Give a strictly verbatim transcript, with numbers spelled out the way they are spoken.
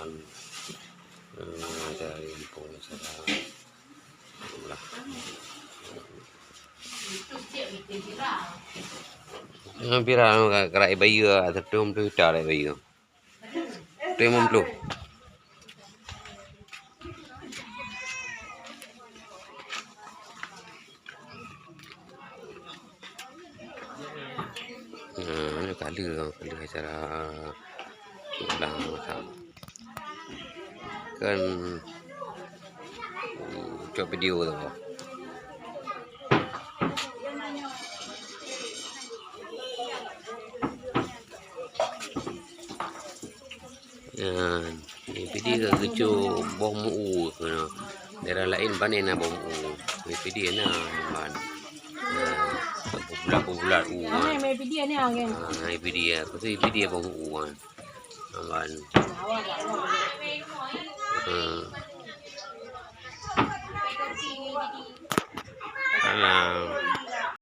Eh, dari Kampung Salam. Lah. Eh, pira ka, ka rakyat bayeue, seratus lima puluh juta rakyat bayeue. Seratus lima puluh. Nah, ni kala, kala acara ulang masa. Kan, hmm, cok video tu. Nyan, di Pidie ka geucok boh meu-u keunoe. Daerah laén pane na boh meu-u. Di Pidie na ban. Nah, bulat-bulat u kan. Ah, di Pidie, khusus di Pidie boh meu-u kan. Ban. Ah,